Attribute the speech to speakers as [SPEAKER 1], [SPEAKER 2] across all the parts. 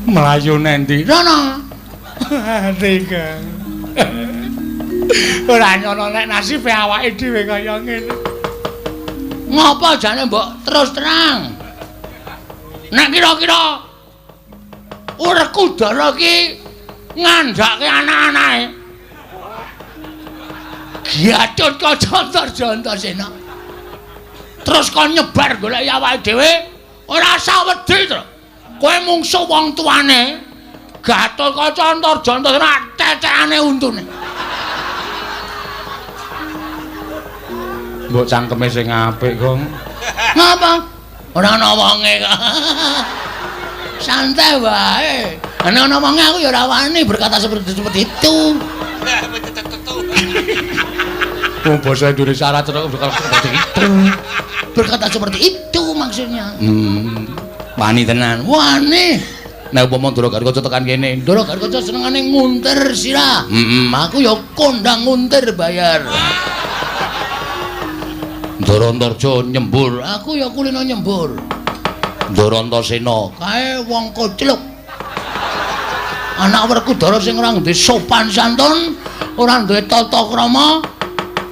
[SPEAKER 1] Mlayu nendi?
[SPEAKER 2] Rono.
[SPEAKER 1] Ati, Kang. Ora nyono nek nasibe awake dhewe kaya ngene.
[SPEAKER 2] Ngopo jane mbok terus terang? Nek kira-kira Werkudara ki ngandhake anak-anake. Gatotkaca Antarja Antasena. Terus kon nyebar goleki awake dhewe, ora usah wedi to. Kowe mungsuh wong tuane. Gatotkaca Antarja Antasena cecekane untune.
[SPEAKER 1] Mbok cangkeme sing apik, Gong.
[SPEAKER 2] Ngapa? Ora ana wonge kok. Santai wae. Ana ana wonge aku ya ora wani berkata seperti itu.
[SPEAKER 1] Wong basa Indonesia ora cetha berkata seperti itu.
[SPEAKER 2] Berkata seperti itu maksudnya.
[SPEAKER 1] Wani tenan.
[SPEAKER 2] Wani.
[SPEAKER 1] Nek upama Ndara Gatotkaca tekan kene,
[SPEAKER 2] Ndara Gatotkaca senengane nguntir sirah. Aku ya kondang nguntir bayar.
[SPEAKER 1] Ndara Antarja nyembur,
[SPEAKER 2] aku ya kulino nyembur.
[SPEAKER 1] Ndara Antasena
[SPEAKER 2] kae wong kocluk. Anak Werkudara sing ora duwe sopan santun, ora duwe tata krama,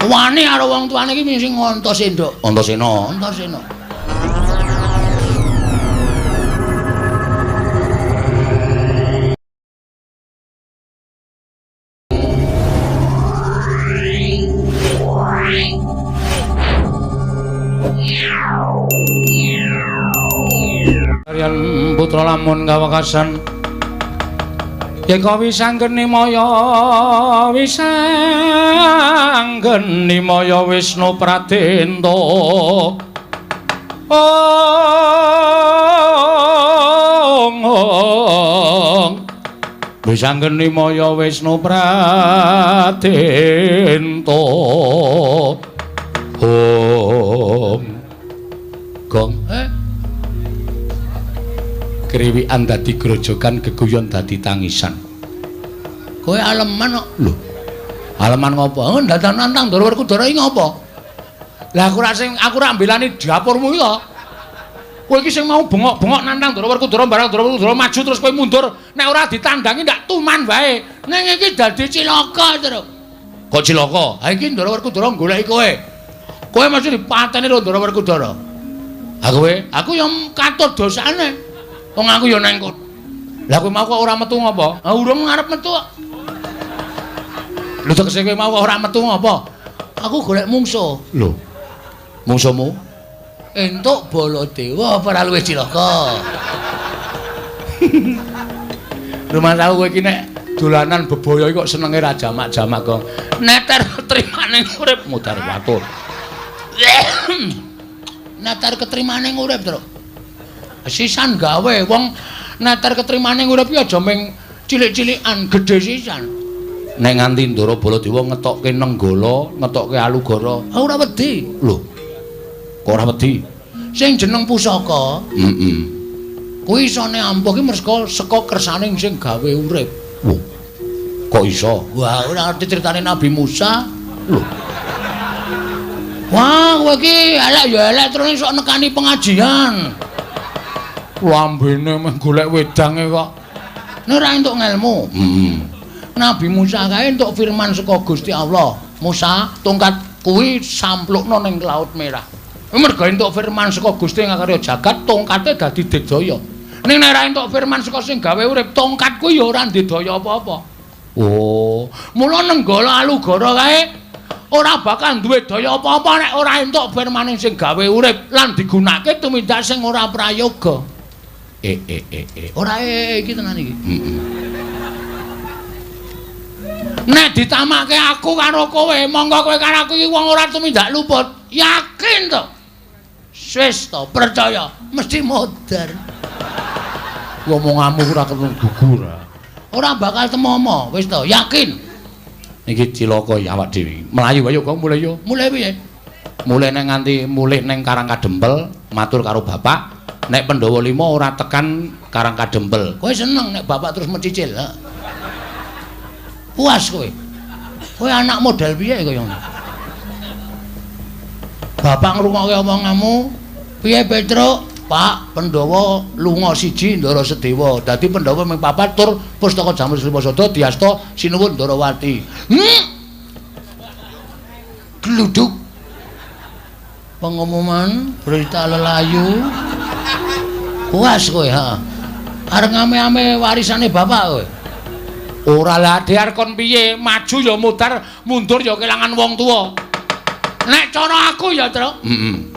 [SPEAKER 2] wani karo wong tuane iki sing Antasena.
[SPEAKER 1] Antasena,
[SPEAKER 2] Antasena.
[SPEAKER 1] Aryan putra lamun kawekasan yen kawi sanggeni maya wisanggeni maya Wisnu Pradenta. Ong wisanggeni maya Wisnu Pradenta. Om gong kriwikan dadi grojogan, geguyon dadi tangisan.
[SPEAKER 2] Kowe aleman kok.
[SPEAKER 1] Lho. Aleman ngopo?
[SPEAKER 2] Oh, ndatang nantang Ndara Werkudara iki ngopo?
[SPEAKER 1] Lah aku ora sing aku ora mbelani dapurmu iki to. Kowe iki sing mau bengok-bengok nantang Ndara Werkudara barang Ndara Werkudara maju terus kowe mundur, nek ora ditandangi ndak tuman wae.
[SPEAKER 2] Ning iki dadi cilaka, Truk.
[SPEAKER 1] Kok cilaka?
[SPEAKER 2] Ha iki Ndara Werkudara goleki kowe. Kowe mesti dipateni karo Ndara Werkudara.
[SPEAKER 1] Ha kowe?
[SPEAKER 2] Aku ya katut dosane. Wong aku ya nang kono.
[SPEAKER 1] Lah kowe mau kok ora metu ngopo?
[SPEAKER 2] Ha urung ngarep metu kok.
[SPEAKER 1] Lho tegese kowe mau kok ora metu ngopo?
[SPEAKER 2] Aku golek mungsuh.
[SPEAKER 1] Lho. Mungsuhmu?
[SPEAKER 2] Entuk Baladewa apa ora luwih cilaka?
[SPEAKER 1] Rumah tahu kowe iki nek dolanan bebaya iki kok senenge ra jamak-jamak kok.
[SPEAKER 2] Neter ketrimane urip
[SPEAKER 1] mudhar watur.
[SPEAKER 2] Neter ketrimane urip, Truk. Sisan gawe wong neter ketrimane urip iki aja ming cilik-cilikan, gedhe sisan.
[SPEAKER 1] Nek nganti Ndara Baladewa ngetokke Nenggala, ngetokke Alugara,
[SPEAKER 2] ora wedi.
[SPEAKER 1] Lho. Kok ora wedi?
[SPEAKER 2] Sing jeneng pusaka, kuwi isone ampuh ki merga saka kersane sing gawe urip.
[SPEAKER 1] Lho. Kok iso?
[SPEAKER 2] Wah, ora ngerti critane Nabi Musa.
[SPEAKER 1] Lho.
[SPEAKER 2] Wah, kowe iki elek ya elek terus iso nekani pengajian.
[SPEAKER 1] Lambene meh golek wedange kok.
[SPEAKER 2] Nek ora entuk ngelmu. Nabi Musa kae entuk firman saka Gusti Allah. Musa, tongkat kuwi samplukno ning Laut Merah. Merga entuk firman saka Gusti ngakarya jagat, tongkate dadi digdaya. Ning nek ora entuk firman saka sing gawe urip, tongkat kuwi ya ora ndedaya apa-apa.
[SPEAKER 1] Oh,
[SPEAKER 2] mula Nenggala Alugara kae ora bakal duwe daya apa-apa nek ora entuk firmane sing gawe urip lan digunakake tumindak sing ora prayoga. Ora iki tenan iki. Nek ditamake aku karo kowe, monggo kowe karo aku iki wong ora tumindak luput. Yakin to? Wis to, percaya, mesti modar.
[SPEAKER 1] Omonganmu ora ketemu gugur.
[SPEAKER 2] Ora bakal temomo, wis to, yakin.
[SPEAKER 1] Iki cilaka ya awak dhewe. Mlayu ayo kok mulih yo.
[SPEAKER 2] Mulih piye?
[SPEAKER 1] Mulih nang nganti mulih nang Karang Kadempel, matur karo bapak. Nek Pandhawa 5 ora tekan Karang Kadempel.
[SPEAKER 2] Kowe seneng nek bapak terus mencicil, ha? Puas kowe. Kowe anak model piye kaya ngono? Bapak ngrungokke omonganmu, piye Petruk? Pak, Pandhawa lunga siji Ndara Sedewa. Dadi Pandhawa ming papat tur pustaka Jamur Srimasada diasta sinuwun Ndarawati. Gluduk. Pengumuman berita lelayu. Puas kowe, ha. Arep ngame-ame warisane bapak kowe.
[SPEAKER 1] Ora lah dhiar kon piye, maju ya mudar, mundur ya kelangan wong tuwa. Nek cara aku ya, Truk. Heeh.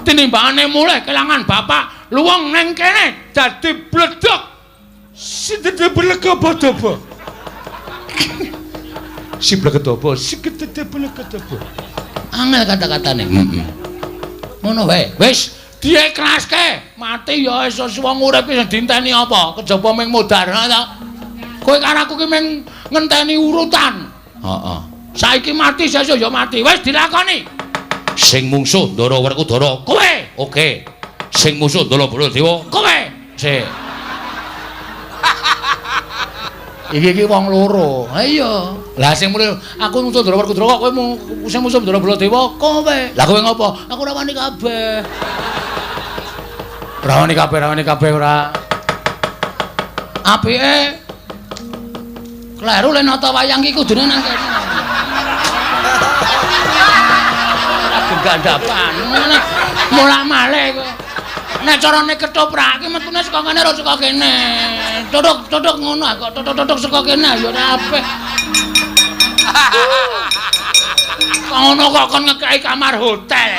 [SPEAKER 1] Tinimbangane mulih kelangan bapak, luwung neng kene dadi bledhog. Sidede blegobodobо. Si blegedobo, si gedede blegedobo.
[SPEAKER 2] Angel kata-katane. Heeh. Ngono wae.
[SPEAKER 1] Wis diiklaske, mati ya iso wong urip iki dinteni apa? Kejaba ming modar ta. Kowe karo aku ki ming ngenteni urutan.
[SPEAKER 2] Heeh.
[SPEAKER 1] Saiki mati sesuk ya mati. Wis dilakoni.
[SPEAKER 2] Sing mungsuh Ndara Werkudara
[SPEAKER 1] kowe.
[SPEAKER 2] Oke. Sing musuh Ndara Baladewa
[SPEAKER 1] kowe.
[SPEAKER 2] Sik. Iki iki wong loro. Ha iya. Lah sing muni aku musuh Ndara Werkudara kok kowe sing musuh Ndara Baladewa kowe. Lah kowe ngopo? Aku ora wani kabeh.
[SPEAKER 1] Ora wani kabeh, ora wani kabeh ora.
[SPEAKER 2] Apike kleru le nata wayang iki kudune nang kene.
[SPEAKER 1] Gandhapan. Mulak-malik kowe. Nek carane ketoprak iki metune saka kene ora saka kene. Tutuk-tutuk ngono kok tutuk-tutuk saka kene ya ora apik. Kok ngono kok kon ngekeki kamar hotel.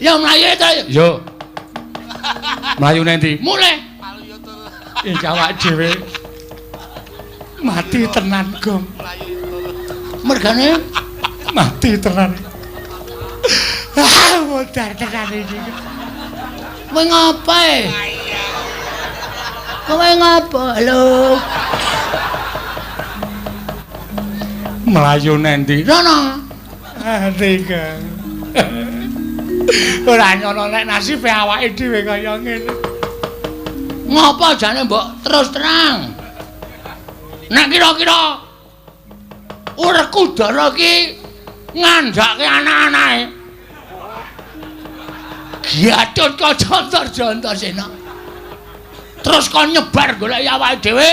[SPEAKER 2] Ya mlayu ta.
[SPEAKER 1] Yo. Mlayu nang ndi?
[SPEAKER 2] Mulih.
[SPEAKER 1] Iki awak dhewe mati tenan, Gong.
[SPEAKER 2] Mergane
[SPEAKER 1] mati tenan. Ah, modar tenan iki.
[SPEAKER 2] Kowe ngapa? Kowe ngapa? Halo.
[SPEAKER 1] Mlayu nang ndi?
[SPEAKER 2] Rono.
[SPEAKER 1] Ati, Gong. Ora nyono nek nasibe awake dhewe kaya ngene.
[SPEAKER 2] Ngapa jane mbok terus terang?
[SPEAKER 1] Nek kira-kira Werkudara iki ngandhake anak-anake.
[SPEAKER 2] Gatut Kaca Antarjana.
[SPEAKER 1] Terus kon nyebar goleki awake dhewe,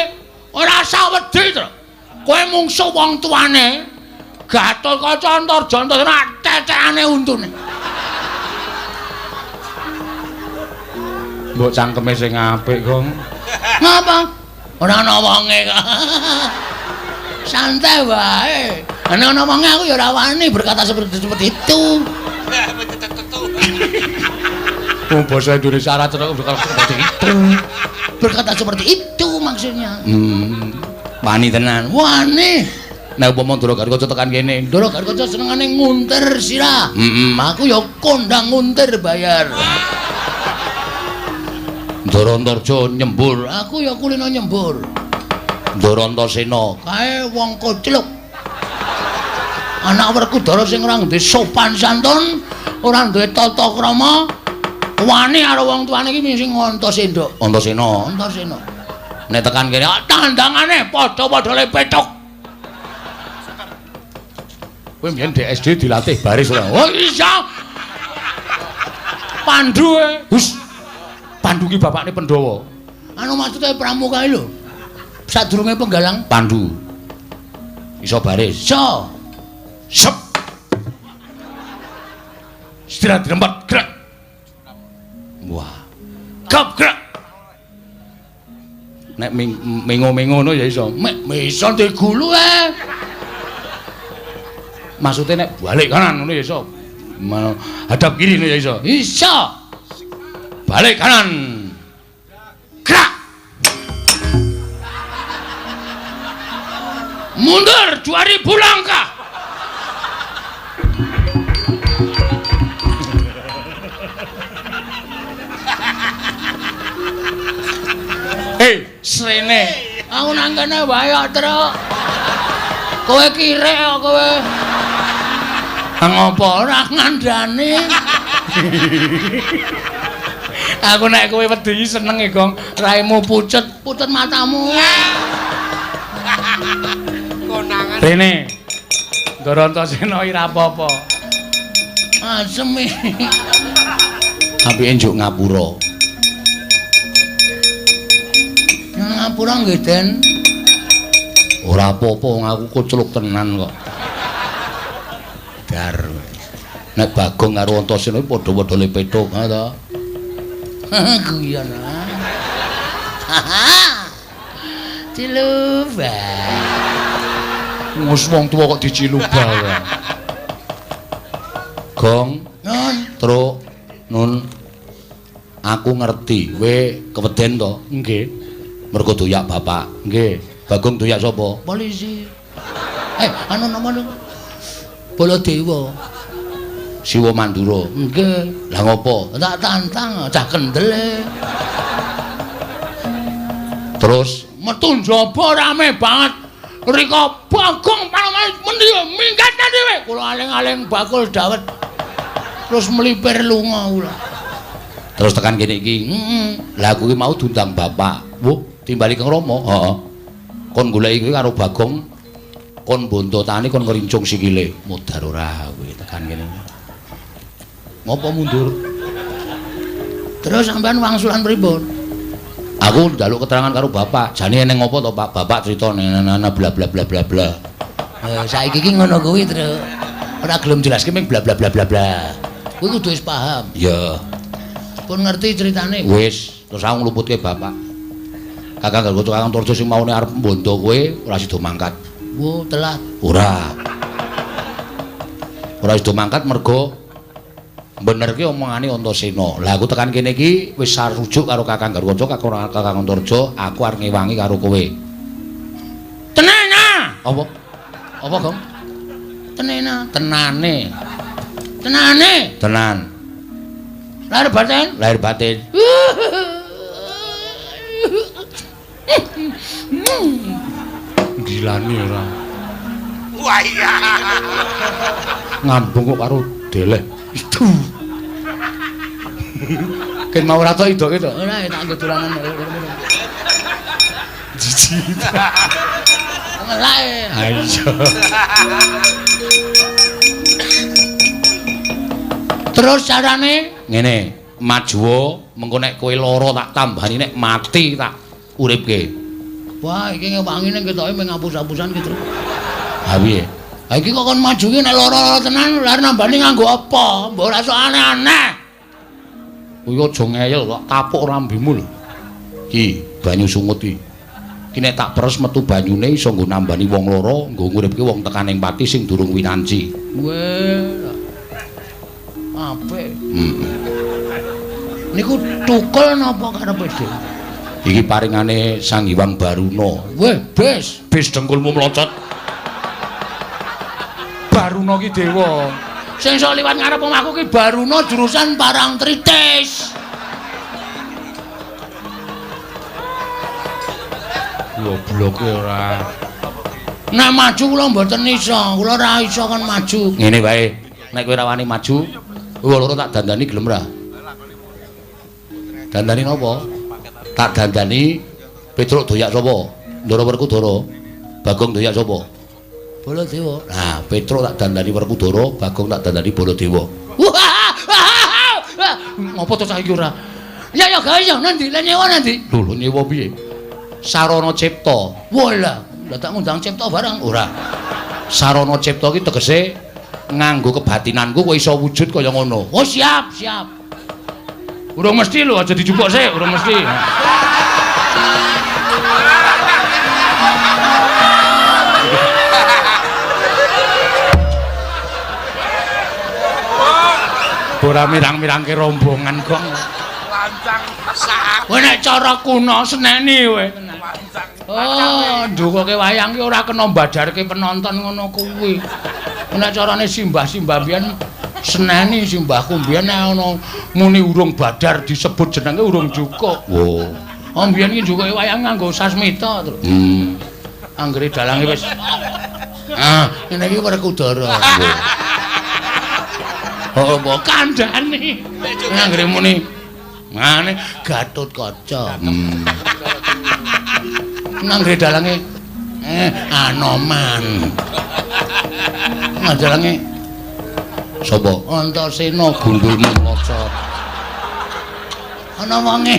[SPEAKER 1] ora usah wedi to. Kowe mungsuh wong tuane. Gatut Kaca Antarjana tetekane untune. Mbok cangkeme sing apik, Gong.
[SPEAKER 2] Ngapa? Ora ana wonge kok. Santai wae. Nek ana wonge aku ya ora wani berkata seperti itu.
[SPEAKER 1] Wong basa Indonesia ora cocok berkata seperti itu.
[SPEAKER 2] Berkata seperti itu maksudnya.
[SPEAKER 1] Wani tenan.
[SPEAKER 2] Wani.
[SPEAKER 1] Nek upama Ndara Gatotkaca tekan kene,
[SPEAKER 2] Ndara Gatotkaca senengane nguntir sirah. Aku ya kondang nguntir bayar.
[SPEAKER 1] Ndara Antarja nyembur,
[SPEAKER 2] aku ya kulino nyembur.
[SPEAKER 1] Ndara Antasena
[SPEAKER 2] kae wong kocluk. Anak Werkudara sing ora duwe sopan santun, ora duwe tata krama, wani karo wong tuane iki sing Antasena.
[SPEAKER 1] Antasena,
[SPEAKER 2] Antasena.
[SPEAKER 1] Nek tekan kene tandangane padha-padha le pethuk. Kowe mbiyen di SD dilatih baris ora? Oh iya. Pandu e. Hus. Pandu ki bapakne Pandhawa.
[SPEAKER 2] Anu maksude pramuka lho. Sadurunge penggalang
[SPEAKER 1] Pandu. Iso baris.
[SPEAKER 2] Iso.
[SPEAKER 1] Sep. Istirahat dirempat gerak. Wah. Gap gerak. Nek mengo-mengo ngono ya iso.
[SPEAKER 2] Mek iso digulu e.
[SPEAKER 1] Maksudnya nek balik kanan ngono ya iso. Hadap kiri ngono ya iso.
[SPEAKER 2] Iso.
[SPEAKER 1] Balik kanan. Gerak. Mundur 2000 langkah. Hei, srene.
[SPEAKER 2] Aku nang kene wae kok, Truk. Kowe kirek kok kowe. Ngopo ora ngandani?
[SPEAKER 1] Aku nek kowe wedi seneng e, Gong. Raimu pucet,
[SPEAKER 2] pucet matamu.
[SPEAKER 1] Rene. Ndara Antasena ora apa-apa.
[SPEAKER 2] Asem iki.
[SPEAKER 1] Apike njuk ngapura.
[SPEAKER 2] Ngapura nggih, Den.
[SPEAKER 1] Ora apa-apa wong aku kocluk tenan kok. Dar. Nek Bagong karo Antasena padha-padha le petuk, ha ta?
[SPEAKER 2] Guyon. Ciluba.
[SPEAKER 1] Wis wong tuwa kok diciluba wae. Gong,
[SPEAKER 2] Nun,
[SPEAKER 1] Truk, Nun. Aku ngerti, kowe keweden to? Nggih. Mergo doyak bapak. Nggih. Bagong doyak sapa?
[SPEAKER 2] Polisi. Anu napa niku? Baladewa.
[SPEAKER 1] Siwa Mandura.
[SPEAKER 2] Nggih.
[SPEAKER 1] Lah ngopo?
[SPEAKER 2] Tak tantang, cah kendel e.
[SPEAKER 1] Terus
[SPEAKER 2] metu njaba rame banget. Rika Bagong panoman mendi minggat dhewe. Kula aling-aling bakul dawet. Terus mlipir lunga kula.
[SPEAKER 1] Terus tekan kene iki.
[SPEAKER 2] Heeh.
[SPEAKER 1] Lah aku iki mau diundang bapak. Wuh, timbali Kang Rama. Heeh. Kon goleki kowe karo Bagong kon bontotane kon ngrincung sikile. Modar ora kowe tekan kene. Ngopo mundur?
[SPEAKER 2] Terus sampean wangsulan pripun?
[SPEAKER 1] Aku njaluk keterangan karo bapak. Jane eneng ngopo to, Pak? Bapak crita nana bla bla bla bla bla.
[SPEAKER 2] Saiki iki ngono kuwi, Truk.
[SPEAKER 1] Ora gelem jelaske ming bla bla bla bla bla.
[SPEAKER 2] Kuwi kudu wis paham.
[SPEAKER 1] Iya.
[SPEAKER 2] Pun ngerti ceritane.
[SPEAKER 1] Wis, terus aku ngluputke bapak. Kakang Garwa Kakang Antarja sing maune arep mbondo kowe ora sida mangkat.
[SPEAKER 2] Wo, telat.
[SPEAKER 1] Ora. Ora sida mangkat mergo benerke omongane Antasena. Lah aku tekan kene iki wis sarujuk karo Kakang Garwaca, Kakang Antarja, aku arep ngewangi karo kowe.
[SPEAKER 2] Tenana.
[SPEAKER 1] Apa? Apa, Gong?
[SPEAKER 2] Tenena.
[SPEAKER 1] Tenane.
[SPEAKER 2] Tenane.
[SPEAKER 1] Tenan.
[SPEAKER 2] Lahir batin.
[SPEAKER 1] Lahir batin. Gilani ora.
[SPEAKER 3] Wah iya.
[SPEAKER 1] Ngambung kok karo deleh. Itu. Ken mau ora tok idoke to?
[SPEAKER 2] Ora tak nggo dolanan.
[SPEAKER 1] Jijik.
[SPEAKER 2] Ngelake.
[SPEAKER 1] Ha iya.
[SPEAKER 2] Terus carane
[SPEAKER 1] ngene, majuwa mengko nek kowe lara tak tambani, nek mati tak uripke.
[SPEAKER 2] Wah, iki ngewangi ning ketoke mung ngapus-apusan gitu.
[SPEAKER 1] Ha piye?
[SPEAKER 2] Ha iki kok kon maju ki nek lara-lara tenan lha nambani nganggo apa? Mbok ora sok aneh-aneh.
[SPEAKER 1] Kuwi aja ngeyel kok tapuk rambimu lho. Ki banyu sungut iki. Ki nek tak peres metu banyune iso nggo nambani wong lara, nggo nguripke wong tekan ing pati sing durung winanci.
[SPEAKER 2] Weh. Apik.
[SPEAKER 1] Heeh.
[SPEAKER 2] Niku tukul napa karepe dhewe?
[SPEAKER 1] Iki paringane Sang Hyang Baruna.
[SPEAKER 2] Weh, bes,
[SPEAKER 1] bes dengkulmu mlocot. Baruna ki dewa.
[SPEAKER 2] Sing iso liwat ngarep omahku ki Baruna jurusan Parangtritis.
[SPEAKER 1] Gobloke ora.
[SPEAKER 2] Nek maju kula mboten iso, kula ora iso kon maju.
[SPEAKER 1] Ngene wae, nek kowe ora wani maju, kowe loro tak dandani gelem ra? Dandani napa? Tak dandani Petruk doyak sapa? Ndara Werkudara. Bagong doyak sapa?
[SPEAKER 2] Baladewa.
[SPEAKER 1] Nah, Petruk tak dandani Werkudara, Bagong tak dandani Baladewa. Ngopo to cah iki ora?
[SPEAKER 2] Ya ya gawe ya nanti, le nyewa nanti.
[SPEAKER 1] Lho, lho nyewa piye? Sarana Cipta.
[SPEAKER 2] Walah, lah tak ngundang Cipta barang.
[SPEAKER 1] Ora. Sarana Cipta ki tegese nganggo kebatinanku kowe iso wujud kaya ngono.
[SPEAKER 2] Oh, siap, siap.
[SPEAKER 1] Urung mesti lho, aja dijupuk sik, urung mesti. Ora mirang-mirangke rombongan kok.
[SPEAKER 3] Lancang sak.
[SPEAKER 1] Kowe nek cara kuno seneni kowe. Oh, ndukoke wayang ki ora kena mbadarke penonton ngono kuwi. Nek carane simbah-simbah biyen seneni simbahku biyen nek ana muni urung badar disebut jenenge urung cukup.
[SPEAKER 2] Wo.
[SPEAKER 1] Oh, biyen ki njukoke wayang nganggo sasmita terus. Anggere dalange wis.
[SPEAKER 2] Ah, ngene iki Werkudara.
[SPEAKER 1] Oh, mbok kandhane. Anggere muni ngene
[SPEAKER 2] Gatotkaca.
[SPEAKER 1] Nanggre dalange
[SPEAKER 2] Anoman. Ngajarange sapa? Antasena gundulmu mlocot. Ana wonge.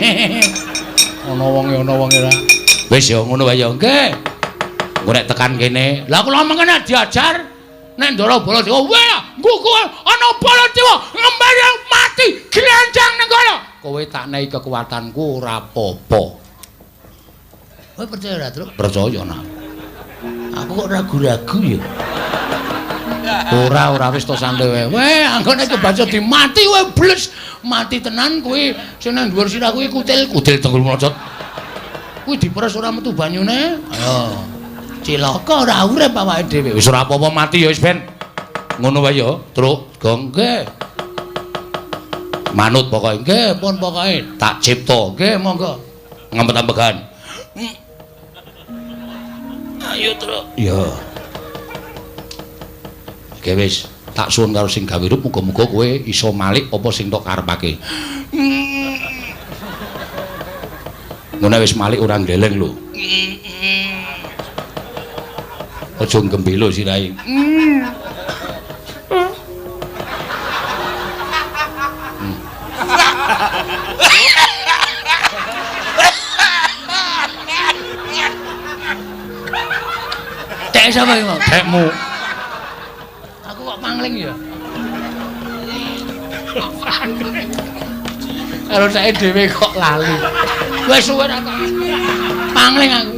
[SPEAKER 2] Ana wonge, ana wonge ra. Wis ya ngono wae ya. Nggih. Engko nek tekan kene, lah kula mengene diajar nek Ndara Baladewa, wah, nggugu ana Baladewa ngembali mati glenjang ning kono. Kowe tak nehi kekuatanku ora apa-apa. Kowe percaya ora, Truk? Percaya nak. Aku kok ragu-ragu ya. Ora, ora wis to santai wae. Weh, anggone kebaca dimati kowe bles. Mati tenan kuwi sing nang dhuwur sirah kuwi kutil, kutil tenggul mlocot. Kuwi diperes ora metu banyune. Ayo. Cilaka ora urip awake dhewe. Wis ora apa-apa mati ya wis ben. Ngono wae ya, Truk. Gong nggih. Manut pokoke. Nggih, pun pokoke tak cipta. Nggih, monggo. Ngempet-ambegan. Ayo, Truk. Ya. Oke wis, tak suwun karo sing gawe rup muga-muga kowe iso malik apa sing tok karepake. Ngono wis malik ora ngleleng lho. Aja gembelo sirahe. Tek sapa iki, Mas? Tekmu. Aku kok pangling ya. Karo sae dhewe kok lali. Wis suwe ra tak pangling aku.